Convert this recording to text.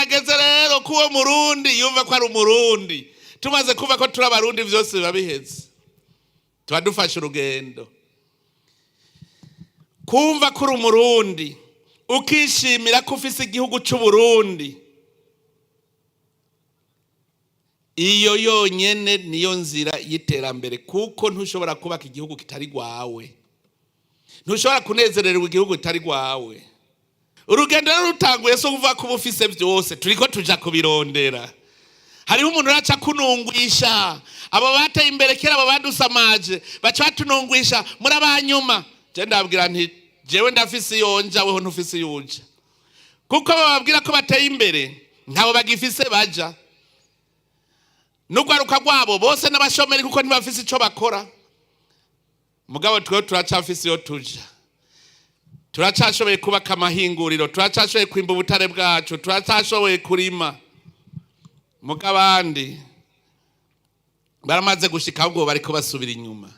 Harageze rero ko uwo Murundi yumva ko ari Umurundi. Tumaze kumva ko turi Abarundi, byose biba biheze, tuba dufashe urugendo. Kumva ko uri Umurundi, ukishimira ko ufise igihugu c'Uburundi, iyo yonyene niyo nzira y'iterambere, kuko ntushobora kubaka igihugu kitari rwawe, ntushobora kunezererwa igihugu kitari rwawe. Urugendo rero rutanguye, so kuvuga ko uba ufise byose, turiko tuja kubirondera. Hariho umuntu uraca kunungwisha abo bateye imbere kera, abo badusamaje, baca batunungwisha muri abanyuma. Je ndabwira nti: "Jewe ndafise iyo nja, weho ntufise iyo uja", kuko bababwira ko bateye imbere, ntabo bagifise baja n'urwaruka rwabo bose n'abashomeri, kuko ntibafise ico bakora. Mugabo twewe turacafise iyo tuja, turacashoboye kubaka amahinguriro, turacashoboye kwimba ubutare bwacu, turacashoboye kurima. Muga abandi baramaze gushika, ahubwo bariko basubira inyuma.